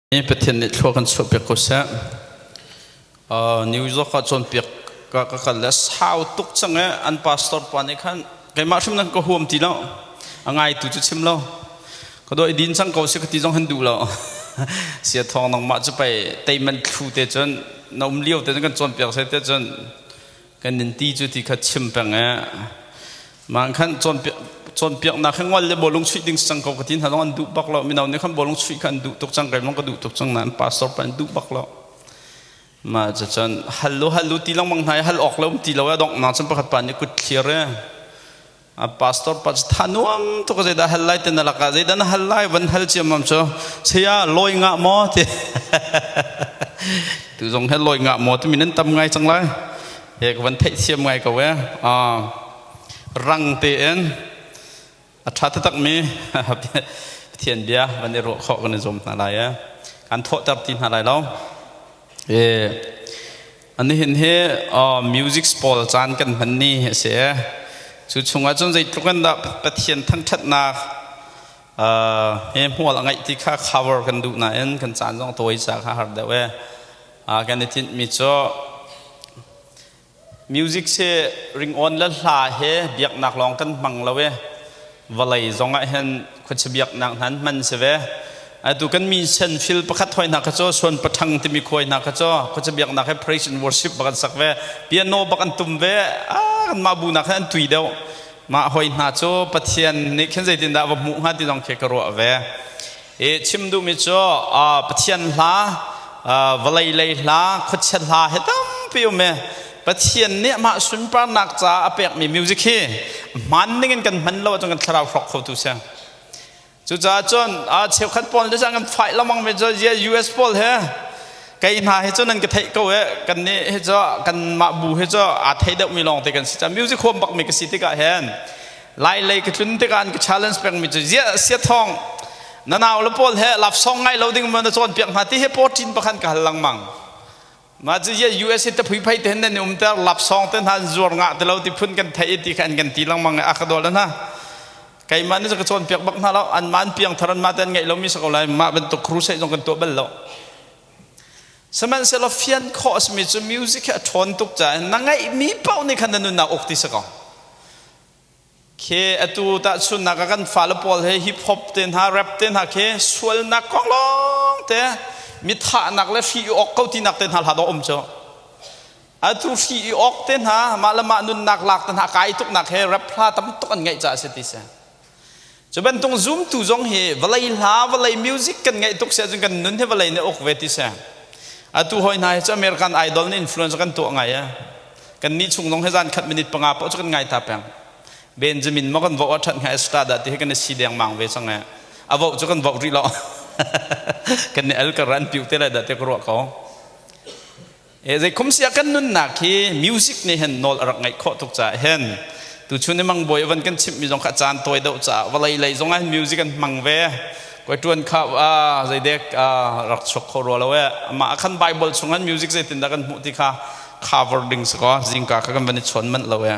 Pathian nih thlua kan chuahpiak ko seh. New York ah cawnpiak ka ka kal le sau tuk cang e an pastor pa nih khan keimah hrim nan ka huam ti lo. A ngaitu cu chim lo. Ka doi din cang ko si ka ti zong han duh lo. Sia thawng nangmah cu pei teiman thlu te cun na um lio te cun kan cawnpiak sai te cun kan nin ti cu ti kha chim peng e mah khan cawnpiaknak he ngol le bawlung chuih ding cang ko ka ti hna zong an duh bak lo. Mino nih khan bawlung chuih kha an duh tuk cang, keimah ka duh tuk cang nain pastor pa an duh bak lo. Mah cucun hal lu hal lu ti lengmang hna i hal awk le um ti lo e donghnak cun pakhat pa nih kut thlir e a pastor pa cu tha nuam tuk. Zeidah hal lai te na lakah, zeidah na hal lai van hal ciammam cu, saya lawi ngah maw ti. Tu zong he lawi ngah maw timi nan tam ngai cang lai he ka van theih thiam ngai ko e. Rang tein a ṭha taktak mi Pathian bia van i ruah khawh kan i zuam hna lai e. Kan thawhter ti hna lai lo e. Anihin hi music pawl caan kan hman ni a si. Cu chungah cun zeitluk in dah Pathian thangṭhatnak he hmual a ngeih ti kha cover kan duh nain kan caan zong tawi ca kha har deuh e. Kan i tinhmi cu music si ringawn le hla he biaknak lawng kan hmang lo e. Vawlei zong ah hin khuachia biaknak hna an hman si ve. Atu kan mi sen fil pakhat hoi hna kha cu suan pathang timi khuai hna kha cu khuachia biaknak he praise and worship bak an sak ve, piano bak an tum ve. Kan mah bu nak he an tui deuh. Mah hoi hna cu Pathian nih khin zeitindah va hmuh hnga ti zong khi ka ruah ve. E chim duhmi cu Pathian hla, vawlei lei hla, khuachia hla he tampi um e. Pathian nih mah sunparnak caah a pekmi music hi hmaan ningin kan hman lo ahcun kan thlarau hrawk khotu si. Cucaah cun cheukhat pawl nih kan fai lengmang mi cu US pawl he kei hna hi cu nan ka theih ko e. Kan nih hi cu kan mah bu hi cu aa thei deuh mi lawng te kan si ca music huam bak mi ka si tikah hin lai lei ka tlun tikah an ka challenge peng mi cu zia sia thong na nau le pawl he love song ngai lo ding ma na cawn piak hna ti he protein pakhan ka hal lengmang. Mah cu USA te phui te nan um ter lapsong te hna zuar ngah te lo ti phun kan thei ti kha an kan ti lengmang. A ka dol na keimah nih ka cawn piak bak hna lo. An man piang thar an ma te an ngeih lomi sa ko lai. Mah bantuk crusade zong kan tuah bal lo. Sihmanhsehlaw fian khawh asimi cu music hi a ṭhawn tuk caah na ngeih mi paoh nih khan na nunnak uk ti si ko. Khi atu tahchunnak ah kan fale pawl he hip hop te hna, rap te hna khi sualnak kong lawng te, mithahnak le hri i awk ko tinak te hna hla dawh um cu. Atu hri i awk te hna, mah le mah nunnak lak te hna kai tuknak he rap hla tam tuk an ngaih caah si ti si. Cu bantuk zumtu zong hi vawlei hla, vawlei music kan ngaih tuk si ahcun kan nun hi vawlei nih uk ve ti si. Atu hoi hna hi cu American Idol nih influence kan tuah ngai e. Kan nih chung zong hi zan khat minute 5 paoh cu kan ngai ta peng. Benjamin maw kan voh a ṭhat hnga Esther dah ti hi kan i si dengmang ve cang e. A voh cu kan voh rih lo. Kan nih al ka ran piu te lai dah ti ka ruah ko. E zeikhum sia kan nunnak hi music nih hin nawl a rak ngaih khawh tuk caah hin tuchun i mangbawi van kan chimh mi zong kha caan tawi deuh caah vawlei lei zong ah hin music an hmang ve. Koi tuan kha zeidek rak chuak kho rua lo e. Amah khan Bible chung an music zeitindah kan hmuh ti kha cover ding si ko. Zingka kha kan van i chawn manh lo e.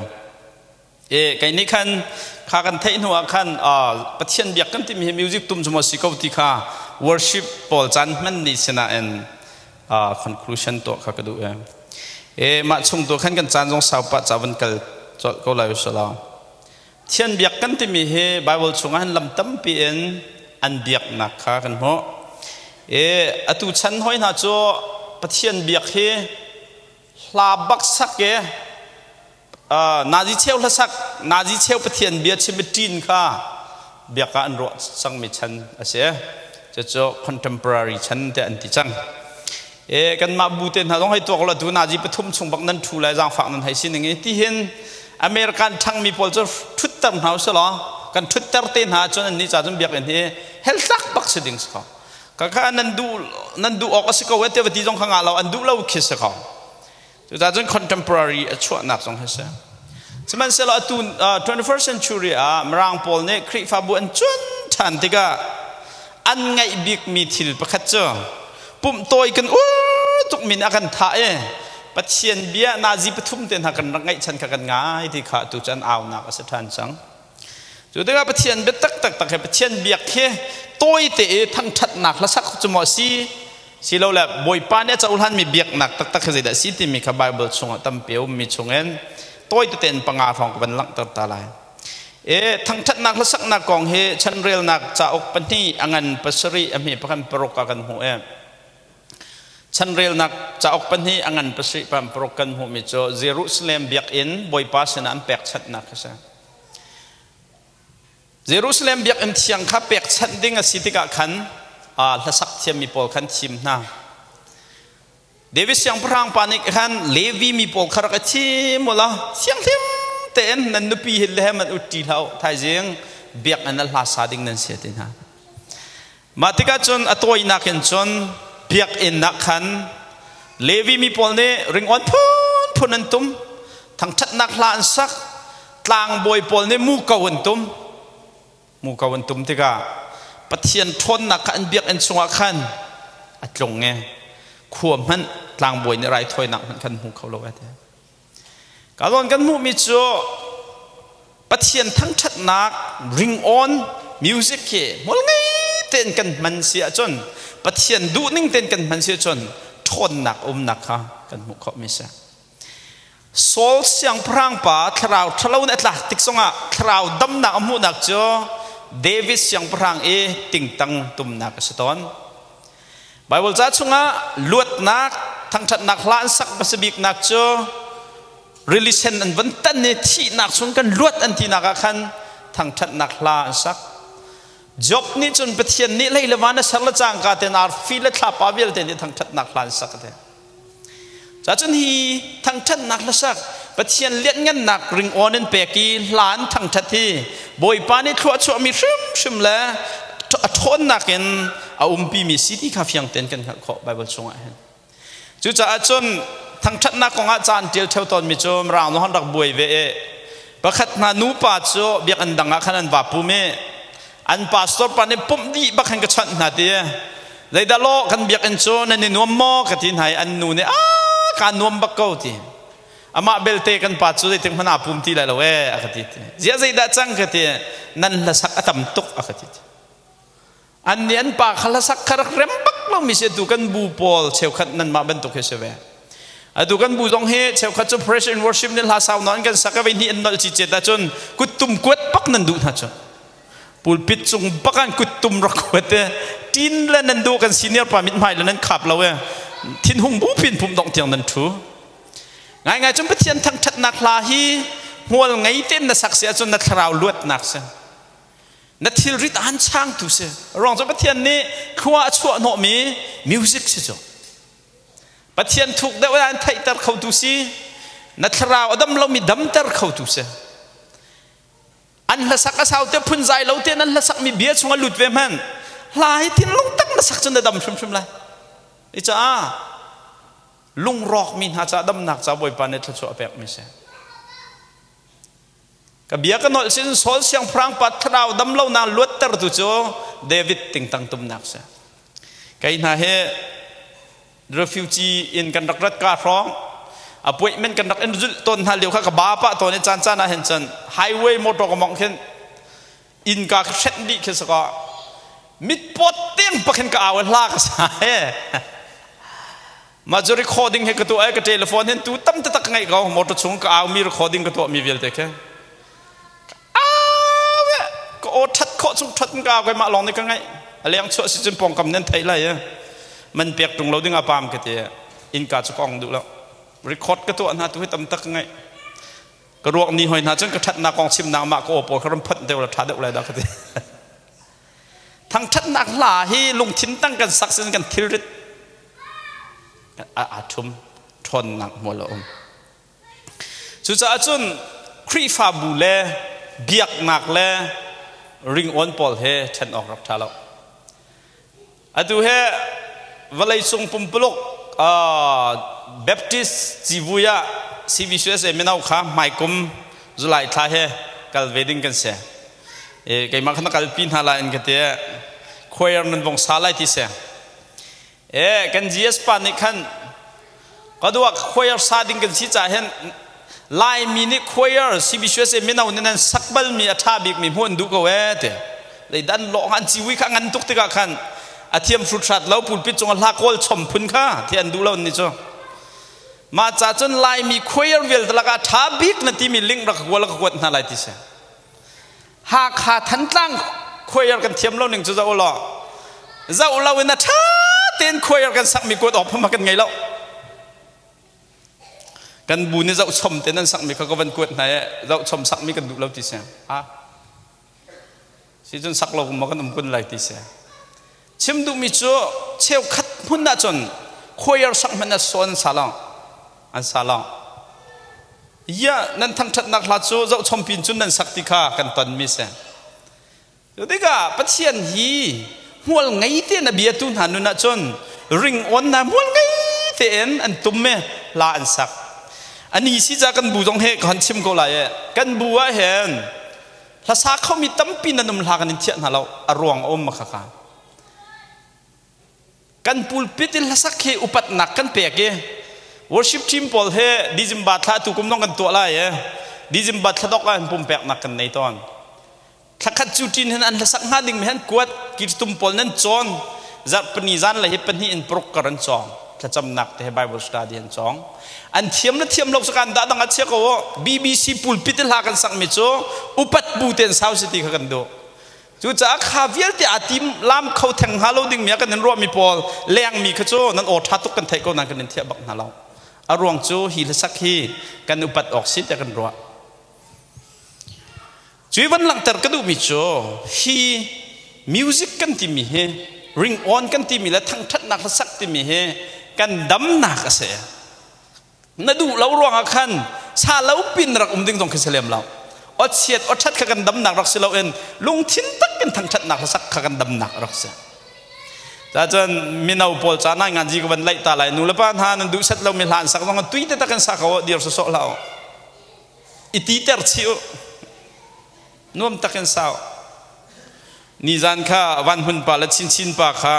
E kei nih khan kha kan theih hnu ah khan Pathian biak kan timi hi music tum cu maw si ko ti kha worship pawl caan hman ni sinain conclusion tuah kha ka duh e. E mah chung tu khan kan caan zong sau pah ca van kal colh ko lai usala. Thian biak kan timi hi Bible chungah hin lam tampi in an biaknak kha kan hmuh. E atu chan hoi hna cu Pathian biak hi hla bak sak e, nazi cheu hlasak, nazi cheu Pathian bia chim i ṭin kha biak ah an ruah cangmi chan a si. Cucu contemporary chan te an ti cang. E kanmah bu te hna zong hei tuak lo tu nazi 3 chung bak nan ṭhu lai, zaangfak nan hei si ning i ti hin American ṭhangmi pawl cu ṭhutter hna usih law kan ṭhutter te hna cun annih ca cun biakinn hi hell tlak bak si ding si ko. Kha nan duh nan duh awk a si ko e te va ti zong kha ngah lo, an duh lo khi si ko. Cucaah cun contemporary a chuahnak zong hi si. Sihmanhsehlaw atu 21st century ah Mirang pawl nih Khrihfabu an cuan ṭhan tikah an ngaih bikmi thil pakhat cu pumhtawi kan ur tuk min a kan thah i Pathian bia nazi 3 te hna kan rak ngaihchan kha kan ngai ti kha atu cu an aunak a si ṭhan cang. Cu tikah Pathian biatak taktak he Pathian biak hi tawite i thangṭhatnak hlasak cu maw a si? Silole Bawipa nih a cohlanmi biaknak taktak hi zeidah a si timi kha Baibal chungah tampi a ummi chungin tawi tein panga hrawng ka van langhter ta lai. E thangṭhatnak hlasaknak kong hi chanrelnak cauk pahnih a ngan pasarih a hme pakhat paruk ah kan hmuh e. Chanrelnak cauk pahnih a ngan pasarih pam paruk kan hmuhmi cu Jerusalem biakinn Bawipa sinah an pekchanhnak a si. Jerusalem biakinn thiang kha pekchanh ding a si tikah khan hlasak thiammi pawl khan thim hna. David siangpahrang pa nih khan Levi mi pawl kha rak i thim u law thianghlim tein nan nupi hi le he man ut ṭi hlah u thaizing biakinn a hla sa ding nan si ti hna. Mah tikah cun a tawinak in cun biakinn ah khan Levi mi pawl nih ringawn phunphun an tum, thangṭhatnak hla an sak, tlangbawi pawl nih muko an tum. Muko an tum tikah Pathian ṭhawnnak kha an biakinn chungah khan a tlung i khua hmanh tlangbawi nih raithawinak hmanh khan hmu kho lo a ti. Ka zawn kan hmuhmi cu Pathian thangṭhatnak ringawn music hi hmual ngei tein kan hman si ahcun Pathian duhning tein kan hman si ahcun ṭhawnnak umnak kha kan hmuh khawhmi si. Saul siangpahrang pa thlarau ṭhalo in a tlak tik zongah thlarau damnak a hmuhnak cu David siangpahrang i tingtang tumnak a si tawn. Baibal ca chungah luatnak thangṭhatnak hla an sak hmasa biknak cu rili sen an van tan i thihnak chung kan luat an tinak ah khan thangṭhatnak hla an sak. Job nih cun Pathian nih lei le van a ser le cangka ten arfi le thlapa vialte nih thangṭhatnak hla an sak te. Cacun hi thangṭhatnak hlasak Pathian lianhngannak ringawn in pek i hla an thangṭhat hi Bawipa nih thluachuahmi hrimhrim le a ṭhawnnak in a umpimi si ti kha fiang tein kan hngalh khawh Baibal chungah hin. Cucaah cun thangṭhatnak kongah ca an ṭial ṭheo tawnmi cu Mirang nu han rak buai ve i pakhat hna nupa cu biakinn dang ah khan an vaa pum i an pastor pa nih pumh dih bak khan ka chawnh hna ti zeidah law kan biakinn cu nan i nuam maw ka ti hna i an nu nih a kaa nuam bak ko ti amah belte kan pa cu zeitik hmanh aa pum ti lai lo ee a ka ti ti ziah zeidah cang ka ti nan hlasak a tam tuk a ka ti ti an nih an pa kha hlasak kha rak rem bak lo mi si tu kan bu pawl cheukhat nanmah bantuk hi si ve atu kan bu zong hi cheukhat cu praise and worship nih hla sau nawn kan sak a vei hnih an nolh ci cet ahcun kuttum kuat bak nan duh hna cu pulpit cung bak an kuttum rak kuat e tin le nan duh kan senior pa mithmai le nan khap lo e thinhung bu pin pum dong tiang nan thu ngai ngai cun Pathian thangthatnak hla hi hmual ngei ten na sak si ahcun na thlarau luatnak si na thilrit aan changtu si ruang cu Pathian nih khua a chuah hnawhmi music si cu Pathian thuk deuh an theihter khotu si na thlarau a dam lomi damter khotu si an hlasak a sau te phunzai lo te nan hlasakmi bia chung a lut ve hmanh hla hi thinlung tak na sak cun na dam hrimhrim lai i caah lungrawkmi hna ca damnak ca Bawipa nih thluachuah a pekmi si Ka bia ka nolh sin Saul siangpahrang pa thlarau dam lonak luattertu cu David tingtang tumnak si. Kei hna hi refugee in kan rak rat ka hrawng appointment kan rak in zulh tawn hna lio kha ka ba pah tawn i caan caan ah hin cun highway motor ka mong khin inn ka hrenh dih khi saka mit pawt tiang pakhin ka au hla ka sa he Mah cu recording he ka tuah i ka telephone hin tu tam taktak ka ngeih ko motor chung ka au mi recording ka tuah mi vialte khi au ka aw that khawh chung that in ka au keimah lawng nih ka ngaih a leng chuah si cun pawngkam nan theih lai i man pek tung lo ding a pam ka ti innka cu ka ong duh lo record ka tuah hna tu hi tam tak ka ngaih ka ruak ni hoi hna cun ka thatnak kong chimnak mah ka aw pawl kha ram phanh deuh la tha deuh lai dah ka ti Thangṭhatnak hla hi lungthin tang kan sak sin kan thilrit a ṭhum ṭhawnnak hmual a um. Cucaah cun Khrihfabu le biaknak le ringawn pawl he ṭhen awk rak ṭha lo. Atu he vawleicung pumpuluk Baptist civui ah CBCUSA mino kha hmaikum July thla he kal ve ding kan si. Keimah kha na kalpi hna lai in ka ti. Choir nan vong sa lai ti si. E kan GS pa nih khan ka duak choir sa ding kan si ca hin Laimi nih choir CBCUSA mino nih nan sak balmi a ṭha bikmi hmuh an duh ko ee ti. Leidan lawng an ciwi kha ngan tuk tikah khan. A thiam hrut hrat lo pulpit cung hla kawl chom phun kha thi an duh lo ni cu. Mah ca cun Laimi choir vialte lakah ṭha bik na timi link rak kual ka kuat hna lai ti si. Hakha Thantlang choir kan thiam lo ning cu zoh law zoh lo in a ṭha tein choir kan sakmi kuat awk phun kan ngei lo. Kan bu nih zoh chom tein an sakmi kha ka van kuat hna i zoh chom sakmi kan duh lo ti si. Ha? Si cun sak lo maw kan um kun lai ti si. Chim duhmi cu cheukhat hmun ahcun choir sak hmanh ah sawn an sa lo. An sa lo. Ya nan thangṭhatnak hla cu zohchom pin cun nan sak ti kha kan tonmi si. Cu tikah Pathian hi hmual ngei tein a biatu hna nun ahcun ringawn hna hmual ngei tein an tum i hla an sak. Ani si ca kan bu zong he ka hon chim ko lai i kan bu ah hin hlasa khomi tampi nan um hla kan in thiah hna lo a ruang a um ma khakha kan pulpit in hlasak hi upatnak kan pek i worship team pawl he December thla tu kum dong kan tuah lai i December thla dok ah pumpeknak kan nei tawn thlakhat cu ṭin hin an hlasak hnga ding mi han kuat kirtum pawl nan cawn zarhpini zan le hi pahnih in paruk kar an cawng thlacamnak te he Bible study an cawng an thiam le thiam lo kan dah dang a chia ko BBC pulpit hla kan sak mi cu upat bu ten sau si ti kha kan duh cucaah kha vialte a tim lam kho theng hnga lo ding mi kan in ruah mi pawl leng mi kha cu nan aw tha tuk kan theih ko nan kan in thiah bak hna lo a ruang cu hi hlasak hi kan upat awk si te kan ruah Cui van langhter ka duhmi cu hi music kan timi hi ring on kan timi le thangṭhatnak hlasak timi hi kan damnak a si. Na duh lo ruangah khan sa lo pin rak um ding zong khi si lem lo. Awchiat awṭhat kha kan damnak rak si loin lungthin tak in thangṭhatnak hlasak kha kan damnak rak si. Cun mino pawl ca nai ngan ji ka van laih ta lai nu le pa hna nan duh set lomi hla an sak zong tui te tak in sa ko dir sawsawh hlah u. I titer chih u. Nuam takin sau. Nizan kha Van Hmun pa le Chinchin pa kha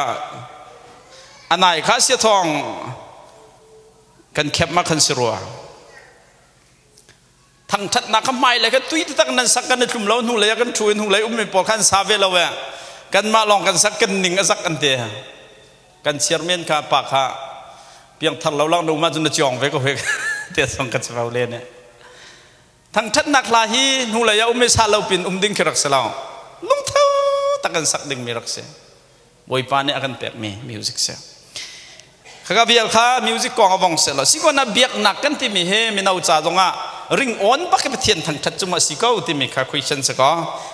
anai kha sia thawng kan khep ma khan si rua. Thangthatnak kha hmai le kha tui tak nan sak kan i tlum lo hnu lei kan thu in hnu lei ummi pawl khan sa ve lo e. Kanmah lawng kan sak kan ning a zak an ti. Kan chairman kha pa kha piangthar lo lang no ma cun na ciong ve ko he te song ka chau le ne. Thangthatnak hla hi hnu lei ah um i sa lo pin um ding khi rak si lo. Lungtho tak kan sak ding mi rak si. Bawipa nih a kan pek mi music si. Khaka vial kha music kong a vong se lo. Sikon ah biaknak kan timi hi mino ca zong ah ring on bak Pathian thangthat cu ma si ko timi kha question si ko.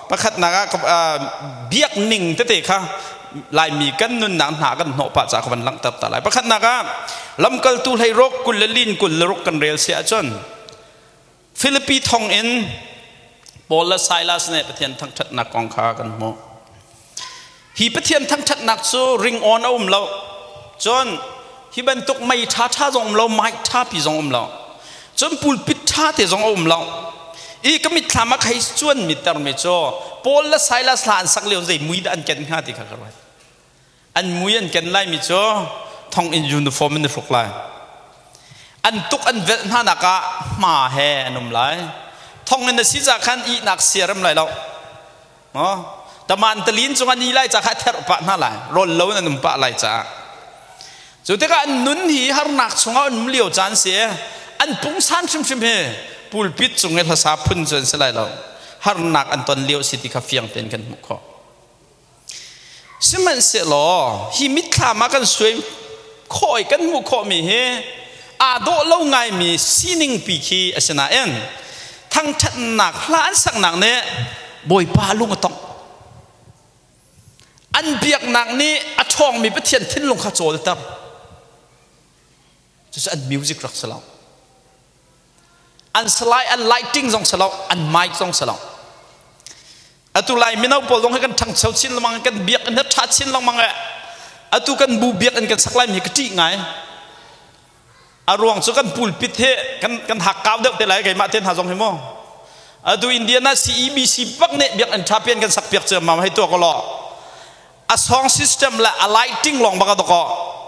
Pakhatnak ah biak ning tete kha Laimi kan nunnak hna kan hnawh pah ca ka van langhter ta lai. Pakhatnak ah lamkaltu hleiruk kul le lin kul le ruk kan rel si ahcun Filipi thong in Paul le Silas nih Pathian thangṭhatnak kong kha kan hmuh. Hi Pathian thangṭhatnak cu ring on a um lo. Cun hi bantuk mei ṭha ṭha zong um lo, mic ṭhapi zong um lo. Cun pulpit ṭha te zong a um lo. I ka mitthlam ah khei cuan mi termi cu Paul le Silas hla an sak lio zei mui dah an ken hnga ti kha ka ruat. An mui an ken laimi cu thonginn uniform in i hruk lai. An tuk an velh hna nak ah hma he an um lai. Thonginn a si ca khan ihnak siarem lai lo. Taman talin cung an i lai ca kha therh pah hna lai. Rawl lo in an um pah lai caah. Cu tikah an nun hi harnak chungah an um lio caan si. An pungsan hrimhrim hi pulpit cung i hlasa phun cu an si lai lo. Harnak an ton lio si ti kha fiang tein kan hmuh khawh. Sihmanhsehlaw hi mitthlam ah kan suai khawh i kan hmuh khawhmi hi aa dawh lo ngaimi sining pi khi a si nain thangṭhatnak hla an saknak nih Bawipa lung a tongh. An biaknak nih a ṭhawngmi Pathian thinlung kha cawlter. Cucu an music rak si lo. An salai an lighting zong si lo, an mic zong si lo. Atu lai mino pawl zong hi kan ṭhangcho chin lengmang kan biakinn hi ṭha chin lengmang e. Atu kan bu biakinn kan sak lai mi hi ka ṭih ngai. A ruang cu kan pulpit hi kan kan hak kau deuh te lai keimah te hna zong hi mu. Atu Indiana CEBC bak nih biakinn ṭha pian kan sak piak ciammam hei tuah ko law. A song system le a lighting lawng bak a doko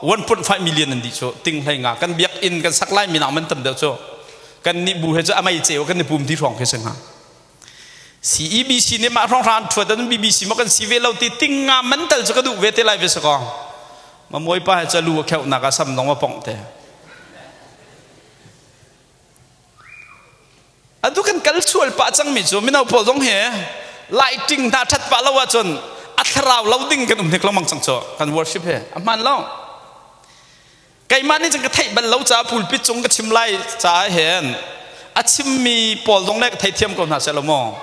1.5 million an dih cu ting hlei nga kan biakinn kan sak lai mi nak man tam deuh cu kan nih bu he cu a mei ceu kan ni pum ti hrawng khi si hnga. CEBC nih mah hrawnghrang an ṭhuat an BBC maw kan si ve lo ti ting nga man tal cu ka duh ve te lai ve sakaw. Ma mawipa he calu a kheuhnak ah sam dong a pongh te. Atu kan kal sual pah cangmi cu mino pawl zong hi lighting hna ṭhat pah lo ahcun a thlarau lo ding kan um hnik lengmang cang cu kan worship he a hmaan lo. Keimah nih cun ka theih bal lo caah pulpit cung ka chim lai caah hin a chimmi pawl zong le ka theithiam ko hna seh lo maw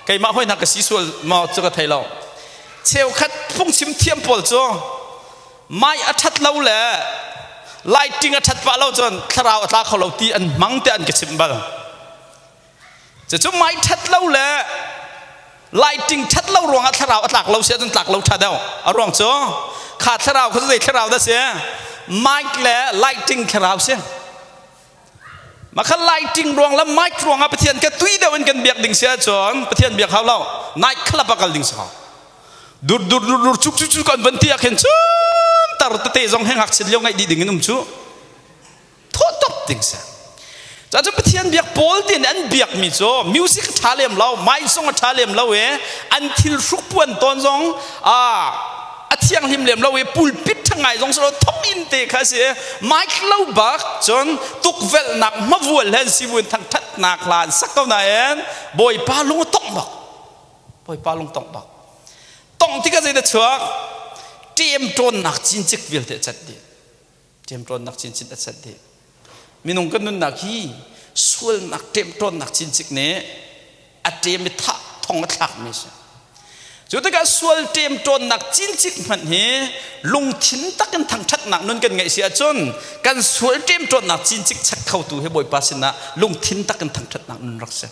keimah hoi hna ka si sual maw cu ka thei lo. Cheukhat phungchim thiam pawl cu mai a ṭhat lo le lighting a ṭhat pah lo cun thlarau a tla kho lo ti an hmang te an ka chimh bal. Cucu mai ṭhat lo le lighting ṭhat lo ruangah thlarau a tlak lo si ahcun tlak lo ṭha deuh. A ruang cu kha thlarau kha zei thlarau dah si? Mic le lighting thlarau si. Mah kha lighting ruang le mic ruangah Pathian ka tui deuh in kan biak ding si ahcun Pathian biak hau lo. Night club ah kal ding si hau. Dur dur dur dur cuk cuk cuk an van ti ah khin cun tar tete zong he ngakchiat lio ngaih dih ding in um cu. Thawh top ding si. Cun Pathian biak pawl ti nih an biakmi cu music a ṭha lem lo, mic zong a ṭha lem lo i an thil hruk puan tawn zong a thianghlim lem lo i pulpit ṭha ngai zong si lo thonginn te kha si mic lo bak cun tukvelhnak hmavual he an si buin thangṭhatnak hla an sak ko nain Bawipa lung a tongh bak. Bawipa lung tongh bak. Tongh tikah zeidah chuak? Ṭemṭawnnak cincik vialte a cat dih. Ṭemṭawnnak cincin a cat dih. Minung kan nunnak hi sualnak ṭemṭawnnak cincik nih a ṭem i thah thong a thlakmi a si. Cu tikah sual ṭemṭawnnak cincik hmanh hi lungthin tak in thangṭhatnak nun kan ngeih si ahcun kan sual ṭemṭawnnak cincik chek khotu hi Bawipa sinah lungthin tak in thangṭhatnak nun rak si.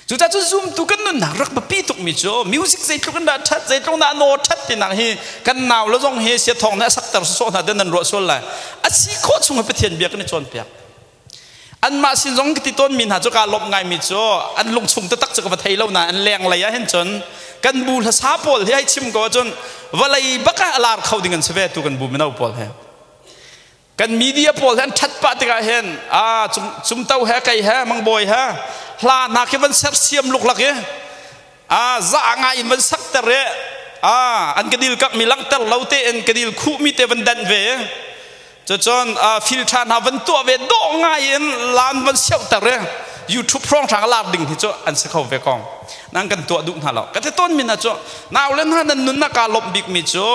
Cucaah cu zumtu kan nunnak rak biapi tukmi cu music zeitluk in dah ṭhat, zeitluk dah naw ṭhat tinak hi kan nau le zong hi siathawng nih a sakter sawsawh hna den nan ruah sual lai. A si khawh chung hi Pathian bia kan i cawnpiak. Anmah sin zong ka ti tawnmi hna cu kaa lawmh ngaimi cu an lungchung taktak cu ka va thei lo nain an lenglei ah hin cun kan bu hlasa pawl hi hei chim ko ahcun vawlei bak ah a lar kho ding an si ve tu kan bu mino pawl hi. Kan media pawl he an ṭhat pah tikah hin a cumto he kei he mangbawi he hla hna khi van sersiam luklak i a za ngai in van sakter i a an ka dil kak mi langhter lo tein ka dil khuh mi te van danh ve cucun filter hna van tuah ve dawh ngai in lan van siauhter i YouTube hrawnghrang a lar ding hi cu an si kho ve kong nang kan tuah duh hna lo ka ti tawn mi hna cu nau le hna nan nun na kaa lawmh bik mi cu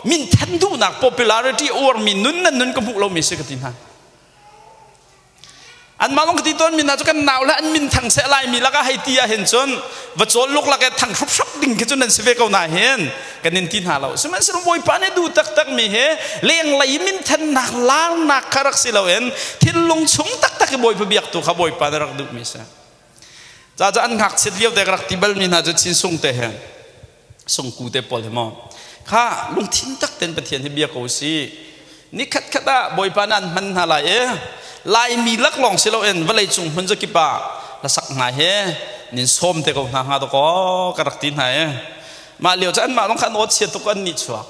min than duhnak popularity uar mi nun nan nun ka hmuh lo mi si ka ti hna anmah lawng ka ti tawn mi hna cu kan nau le an min thang seh lai mi lakah hei ti ah hin cun va cawl luk lak e thang hrup hrap ding khi cu nan si ve ko na hin kan in ti hna lo sihmanhsehlaw Bawipa nih duh taktak mi he lenglei min thannak larnak kha rak si loin thinlung chung taktak i Bawipa biak tu kha Bawipa nih rak duh mi si Ca cu an ngakchiat lio te ka rak ti balmi hna cu chin sung te he sungku te pawl he maw kha lungthin tak ten Pathian hi bia ko si ni khat khat ah Bawipa nih an hman hna lai i Laimi lak lawng si loin vawlei cung hmun zakip ah hlasak hna he nin sawm te ko hna hnga dakaw ka rak ti hna i mah lio cu anmah zong kha an aw chia tuk an nih chuak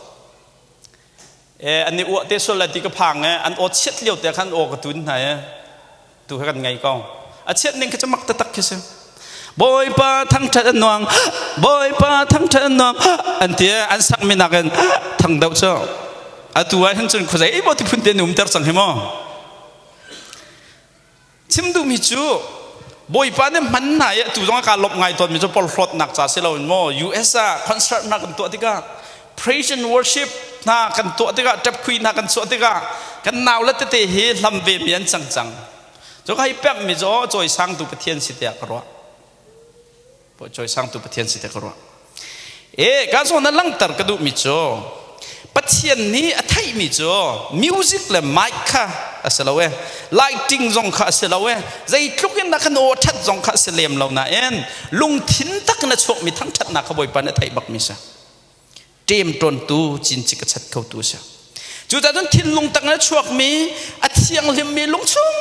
e an i uah te sual lai ti ka phang e an aw chiat lio te khan aw ka tun hna e tu kha kan ngei ko a chiat ning khi cu mak taktak khi si Bawipa thangṭhat an nuang Bawipa thangṭhat an nuang an ti an sak mi nakin thang deuh cu atu ah hin cun khuazei maw ti phun te an umter cang hi maw Chim duhmi cu Bawipa nih hman hna i atu zong ah kaa lawmh ngai tawnmi cu porhlawtnak ca si loin maw US ah concert hna kan tuah tikah praise and worship hna kan tuah tikah ṭapkhui hna kan chuah tikah kan nau le tete hi hlam ve mi an cang cang. Cu ka hei pemhmi cu cawisangtu Pathian si tiah ka ruah. Cawisangtu Pathian si tiah ka ruah. E ka zawn ah langhter ka duhmi cu Pathian nih a theihmi cu music le mic kha a si lo e lighting zong kha a si lo e zeitluk in dah kan aw ṭhat zong kha a si lem lo nain lungthin tak in a chuakmi thangṭhatnak kha Bawipa nih a theih bakmi si. Ṭemṭawntu cincik a chat khotu a si. Cucaah cun thinlung tak in a chuakmi a thianghlimmi lungchung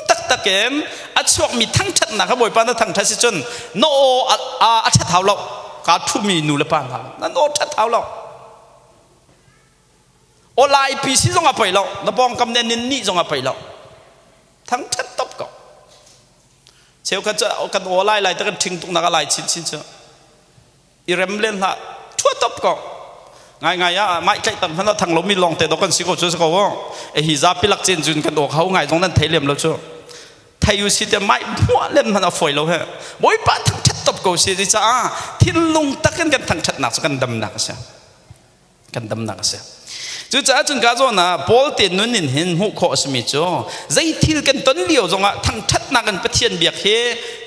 taktak in a chuakmi thangṭhatnak kha Bawipa na thangṭhat si cun na aw a ṭhat hau lo. Kaa ṭhumi nu le pa hna nan aw ṭhat hau lo. Aw laipi si zong a poi lo. Na pawngkam nih nin nih zong a poi lo. Thangṭhat top ko. Cheukhat cu kan aw lai lai te kan ṭhing tuk nak a lai chinchin cu. I rem len hlah. Ṭhua top ko. Ngai ngai ah mai tlaih tam hmanh ah thang lomi lawng te dok kan si ko cu si ko. E hi zapi lak cen cun kan awk hau ngai zong nan thei lem lo cu. Thei u si te mai hmuah len hmanh a fawi lo he. Bawipa thangṭhat top ko si ti caah thinlung takin kan thangṭhatnak cu kan damnak a si. Kan damnak a si. Cucaah cun ka zawn ah Paul te nun in hin hmuh khawh a simi cu zei thil kan ton lio zongah thangṭhatnak in Pathian biak hi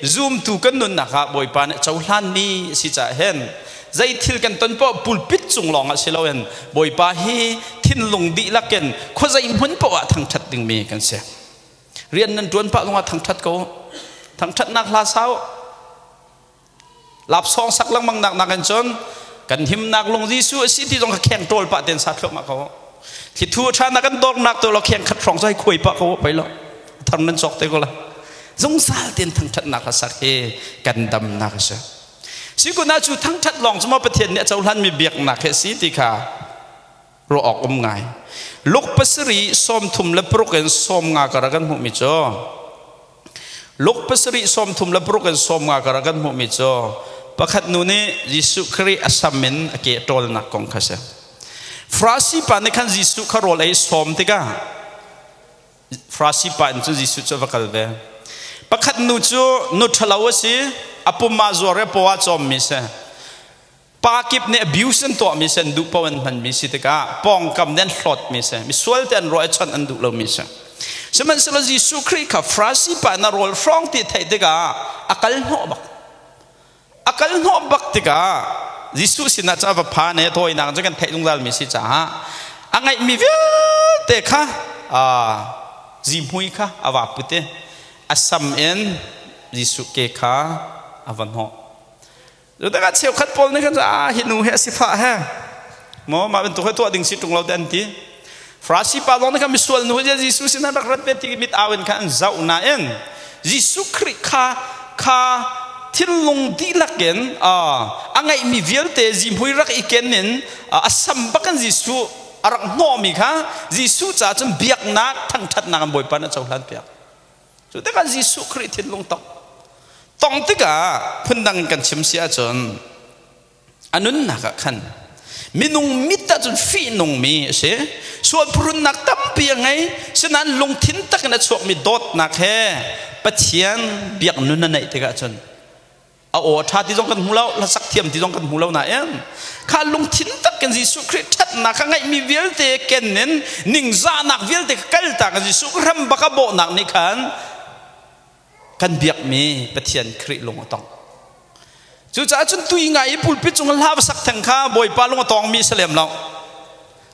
zumtu kan nunnak ah Bawipa nih cohlanmi a si caah hin zei thil kan ton poah pulpit cung lawng ah si loin Bawipa hi thinlung dihlak in khuazei hmun poah ah thangṭhat dingmi kan si. Rian nan ṭuan pah zongah thangṭhat ko. Thangṭhatnak hla sau. Lapsawng sak lengmang nak nakin cun kan himnak lung Jesuh a si ti zong kha kheng ṭawl pah ten sa thluahmah ko. Thlithu a ṭha na kan dornak tu lo kheng khat hrawng cu hei khuai pah ko pei lo. Thar nan cawk te ko la. Zungzal ten thangṭhatnak hla sak hi kan damnak a si. Sikun ah cu thangṭhat lawng cu maw Pathian nih a cohlanmi biaknak hi a si ti kha ruah awk um ngai. Luk pasarih 36 in 50 kar ah kan hmuhmi cu Luk pasarih 36 in 50 kar ah kan hmuhmi cu pakhat nu nih Jesuh Khrih a sam in a ke ṭawlnak kong kha si. Farasi pa nih khan Jesuh kha rawl ei sawm tikah Farasi pa in cun Jesuh cu a va kal ve. Pakhat nu cu nu ṭhalo a si, a pum ah zuar i a paw ah cawmmi si. Pa kip nih abuse an tuahmi si, an duh paoh an hmanmi si tikah pawngkam nih an hlawtmi si, misual te an ruah i chawnh an duh lomi si. Sihmanhsehlaw Jesuh Khrih kha Farasi pa in a rawl hrawng ti theih tikah a kal hnawh bak. A kal hnawh bak tikah Jesuh sinah cu a va phan i tawinak cu kan theih zungzalmi si caah a ngeihmi vialte kha zihmui kha a va put i a sam in Jesuh ke kha a va hnawh. Cu tikah cheukhat pawl nih khan ah hi nu hi a sifah he maw mah bantuk hi tuah ding si ṭung lo te an ti. Farasi pa zong nih khan misual nu hi Jesuh sinah rak rat ve ti mit au in khan an zoh nain Jesuh Khrih kha kha thinlung dihlak in a ngeihmi vialte zihmui rak i ken in a sam bak in Jesuh a rak hnawhmi kha Jesuh caah cun biaknak thangṭhatnak in Bawipa nih a cohlan piak. Cu tikah Jesuh Khrih thinlung tong tong tikah phundang in kan chim si ahcun a nunnak ah khan minung mit ahcun fihnungmi a si. Sual phuhrunnak tampi a ngei. Sinain lungthin tak in a chuakmi dawtnak he Pathian biak nun a neih tikah cun a aw ṭha ti zong kan hmu lo hlasak thiam ti zong kan hmu lo nain kha lungthin tak in Jesuh Khrih ṭhatnak kha ngeihmi vialte ken in ningzahnak vialte kha kaltak in Jesuh ram bak a bawhnak nih khan kan biakmi Pathian Khrih lung a tong. Cucaah cun tui ngai i pulpit cung hla va sak theng kha Bawipa lung a tongmi si lem lo.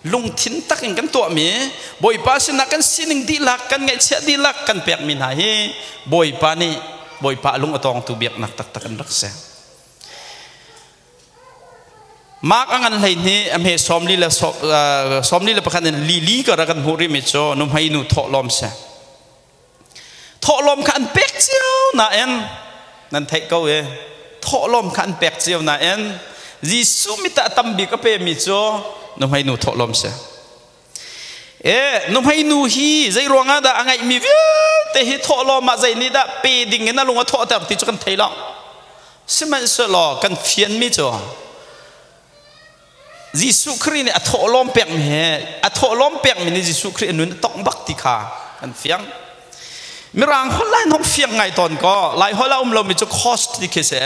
Lungthin tak in kan tuahmi Bawipa sinah kan sining dihlak kan ngaihchiah dihlak kan pekmi hna hi Bawipa nih Bawipa lung a tawngtu biaknak taktak an rak si. Mark a ngan hlei hnih a hme 41 in lili ka ra kan hmuh rihmi cu nuhmei nu thawhlawm si. Thawhlawm kha an pek cio nain nan theih ko e thawhlawm kha an pek cio nain Jesuh mit ah tam bik a pemi cu nuhmei nu thawhlawm si. E nuhmei nu hi zei ruangah dah a ngeihmi vialte hi thawhlawm ah zei nih dah pe ding in a lung a thawhter ti cu kan thei lo. Sihmanhsehlaw kan fianmi cu Jesuh Khrih nih a thawhlawm pekmi he a thawhlawm pekmi nih Jesuh Khrih a nun a tongh bak ti kha kan fiang. Mirang holh lai hong fiang ngai tawn ko. Lai holh a um lomi cu cost ti khi si.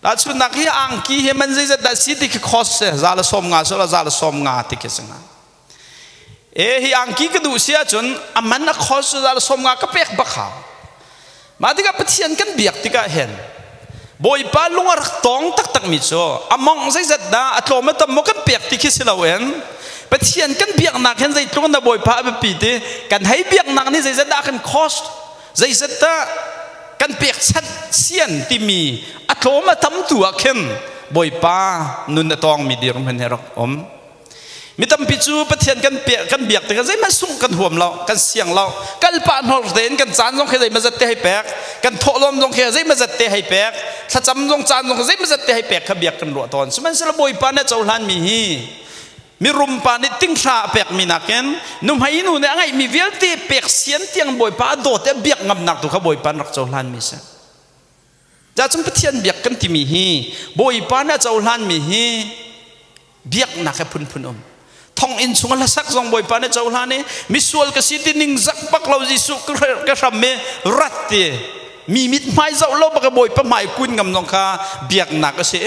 Tahchunnak hi angki hi man zeizat dah si ti khi cost si. Za le 50 so la za le 50 ti khi si nga. E hi angki ka duh si ahcun a man a cost za le 50 ka pek bak hau. Mah tikah Pathian kan biak tikah hin Bawipa lung a rak tong taktakmi cu a mong zeizat dah a tlawm a tam maw kan pek ti khi si loin Pathian kan biaknak hin zeitluk in dah Bawipa a biapi ti kan hei biaknak nih zeizat dah a kan cost zeizat dah kan pekchanh sian timi a tlawm a tam tu ah khin Bawipa nun a tawngmi dirhmun he rak um. Mi tampi cu Pathian kan kan biak tikah zeihmanh sungh kan huam lo, kan siang lo. Kal pah hnor tein kan caan zong khi zeimah zat te hei pek, kan thawhlawm zong khi zeimah zat te hei pek, thlacam zong caan zong zeimah zat te hei pek kha biak kan ruah tawn. Sihmanhsehlaw Bawipa nih a cohlanmi hi Mirum pa nih tinghra a pekmi nakin nuhmei nu nih a ngeihmi vialte pek sian tiang Bawipa a dawt i a biak ngamnak tu kha Bawipa an rak cohlanmi a si. Cacun Pathian biak kan timi hi Bawipa nih a cohlanmi hi biaknak he phunphun um. Thonginn chung a hlasak zong Bawipa nih a cohlan i misual ka si ti ningzak bak lo Jesuh ka hram i rat ti mi mithmai zoh lo bak Bawipa hmai kun ngam zong kha biaknak a si.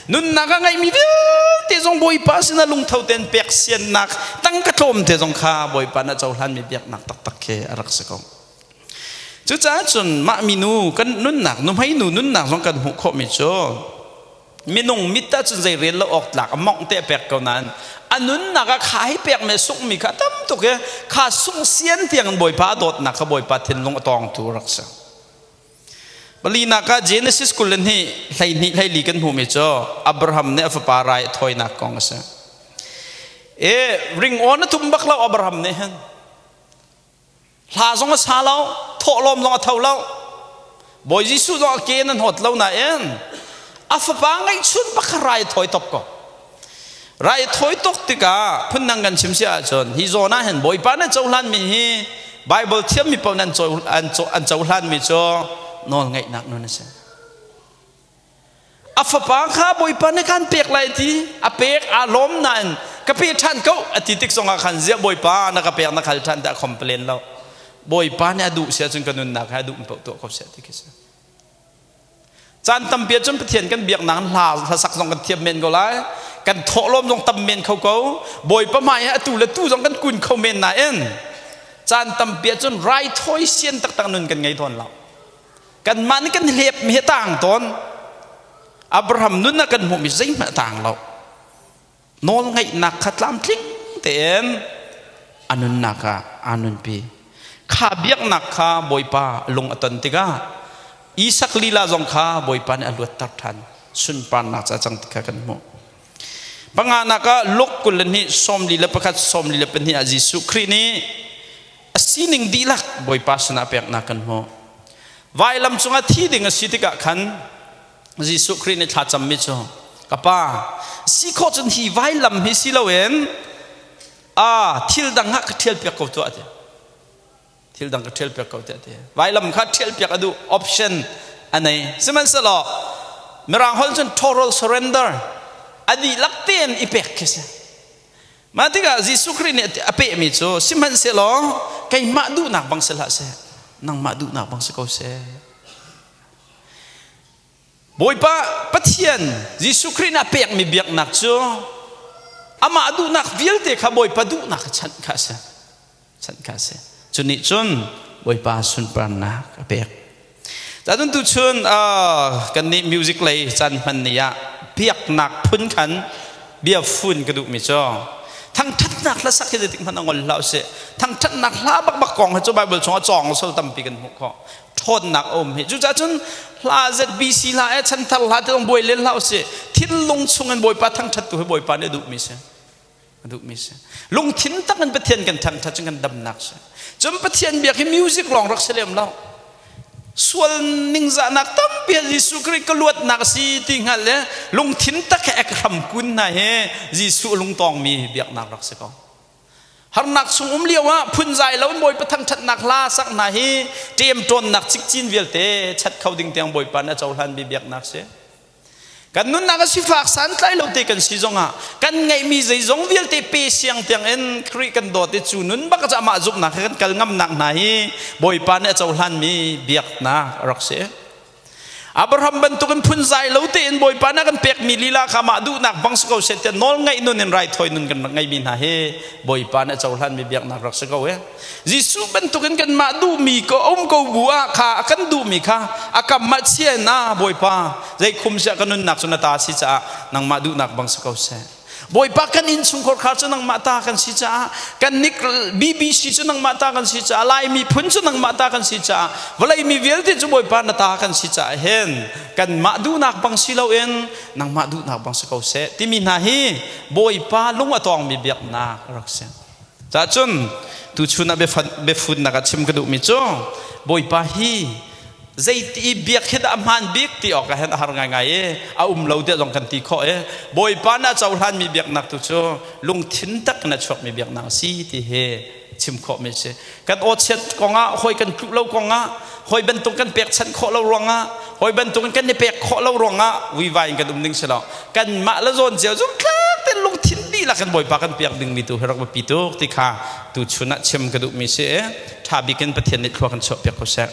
Nunnak a ngeihmi vialte zong Bawipa sinah lungtho tein pek siannak tangka tlawm te zong kha Bawipa nih a cohlanmi biaknak taktak khi a rak si ko. Cucaah cun mah minu kan nunnak nuhmei nu nunnak zong kan hmuh khawhmi cu minung mit ahcun zei rel lo awk tlak a mongh te a pek ko nain a nunnak ah kha hi pekmi a sunghmi kha tam tuk i kha sungh sian tiang in Bawipa a dawtnak kha Bawipa thinlung a tawngtu a rak si. Palinak ah Genesis 22 12 14 kan hmuhmi cu Abraham nih a fapa rai a thawinak kong a si. E ringawn a tum bak lo Abraham nih hin Hla zong a sa lo, thawhlawm zong a tho lo. Bawi Jesuh zong a ke nan hawt lo nain a fapa ngeihchun pakhat rai a thawi top ko. Rai a thawi tuk tikah phundang kan chim si ahcun hi zawn ah hin Bawipa na cohlanmi hi Bible thiammi paoh an, an cohlanmi cu nawlngaihnak nun a si. A fapa kha Bawipa nih khan pek lai ti a pek aa lawm nain ka pe ṭhan ko a ti tik zongah khan ziah Bawipa na ka pek na khal ṭhan tiah a complain lo. Bawipa nih a duh si ahcun ka nunnak he a duh paoh tuah ko seh ti khi si. Caan tampi ahcun Pathian kan biaknak hla hlasak zong kan thiam men ko lai. Kan thawhlawm zong tam men kho ko. Bawipa hmai ah atu le tu zong kan kun kho men nain caan tampi ahcun raithawi sian taktak nun kan ngei tawn lo. Kanmah nih kan hlepmi hi a tang tawn. Abraham nun ah kan hmuhmi zeihmanh a tang lo. Nawlngaihnak kha tlamtling tein a nunnak ah aa nunpi. Kha biaknak kha Bawipa lung a ton tikah Isak lila zong kha Bawipa nih a luatter ṭhan. Sunparnak ca cang ti kha kan hmuh. Panganak ah Luke 22 41 42 ah Jesuh Khrih nih a sining dihlak Bawipa sinah peknak kan hmuh. Vailam cungah thi ding a si tikah khan Jesuh Khrih nih thlacammi cu ka pa si khawh cun hi vailam hi si loin a thil dang ah ka ṭhial piak ko tuah ti thil dang ka ṭhial piak ko tiah ti vailam kha ṭhial piak a duh option a nei sihmanhsehlaw mirang holh cun total surrender a dihlak tein i pek khi si Mah tikah Jesuh Khrih nih a pehmi cu sihmanhsehlaw keimah duhnak bang si hlah seh, nangmah duhnak bang si ko seh. Bawipa Pathian Jesuh Khrih nih a pekmi biaknak cu amah duhnak vialte kha Bawipa duhnak kha chanh kha a si. Chanh kha a si. Cu nih cun Bawipa sunparnak a pek. Cun tuchun kan nih music lei caan hman ni ah biaknak phun khan bia fun ka duhmi cu thangṭhatnak hla sak hi zeitik hmanh a ngol hlah usih. Thangṭhatnak hla bakbak kong hi cu Bible chungah cawng sol tampi kan hmuh khawh. Ṭhawnnak a um hi. Cucaah cun hla ZBC hla e chanthar hla te zong buai len hlah usih. Thinlung chungin Bawipa thangṭhat tu hi Bawipa nih a duhmi si. A duhmi si. Lungthin tak in Pathian kan thangṭhat cun kan damnak si. Cun Pathian biak hi music lawng rak si lem lo. Sual ningzahnak tampi Jesuh Khrih ka luatnak a si ti hngal le lungthin tak he ek hram kun hna hi Jesuh lungtawngmi biaknak rak si ko. Harnak chung um lio ah phunzai lo in Bawipa thangṭhatnak hla sak hna hi ṭemṭawnnak cikcin vialte chat kho ding tiang Bawipa nih a cohlanmi biaknak si. Kan nunnak a sifak santlai lo te kan si zongah kan ngeihmi zeizong vialte pe siang tiangin Khrih kan dawt i cu nun bak cu amah zumhnak he kan kal ngamnak hna hi Bawipa nih a cohlanmi biaknak a rak si. Abraham bantukin phunzai lo tein Bawipa nih a kan pekmi lila kha amah duhnak bang si ko seh tiah nawl ngaih nun in raithawi nun kan rak ngeimi hna hi Bawipa nih a cohlanmi biaknak rak si ko e. Jesuh bantukin kanmah duhmi ko um ko bu ah kha a kan duhmi kha a kam ah chia na Bawipa zei khum siah ka nunnak cu na ta si caah nangmah duhnak bang si ko seh. Bawipa kan innchungkhar kha cu nangmah ta kan si caah kan nik BBC cu nangmah ta kan si caah Lai miphun cu nangmah ta kan si caah vawlei mi vialte cu Bawipa na ta kan si caah hin kanmah duhnak bang si loin nangmah duhnak bang si ko seh timi hna hi Bawipa lung a tawngmi biaknak rak si. Cahcun tuchun ah biafunnak ah chim ka duhmi cu Bawipa hi Zeiti i biak hi dah a hmaan bik ti awk ah hin a har ngaingai i a um lo tiah zong kan ti khawh i Bawipa nih a cohlanmi biaknak tu cu lungthin tak in a chuakmi biaknak a si ti hi chim khawhmi a si. Kan awchiat kongah hawi kan tluh lo kongah hawi bantuk kan pekchanh khawh lo ruangah hawi bantuk in kan i pek khawh lo ruangah vuivai in kan um ding si lo. Kanmah le zawn cio zumtlak tein lungthin dihlak in Bawipa kan piak dingmi tu hi rak biapi tuk ti kha tuchun ah chim ka duhmi si i ṭha bik in Pathian nih thlua kan chuahpiak ko seh.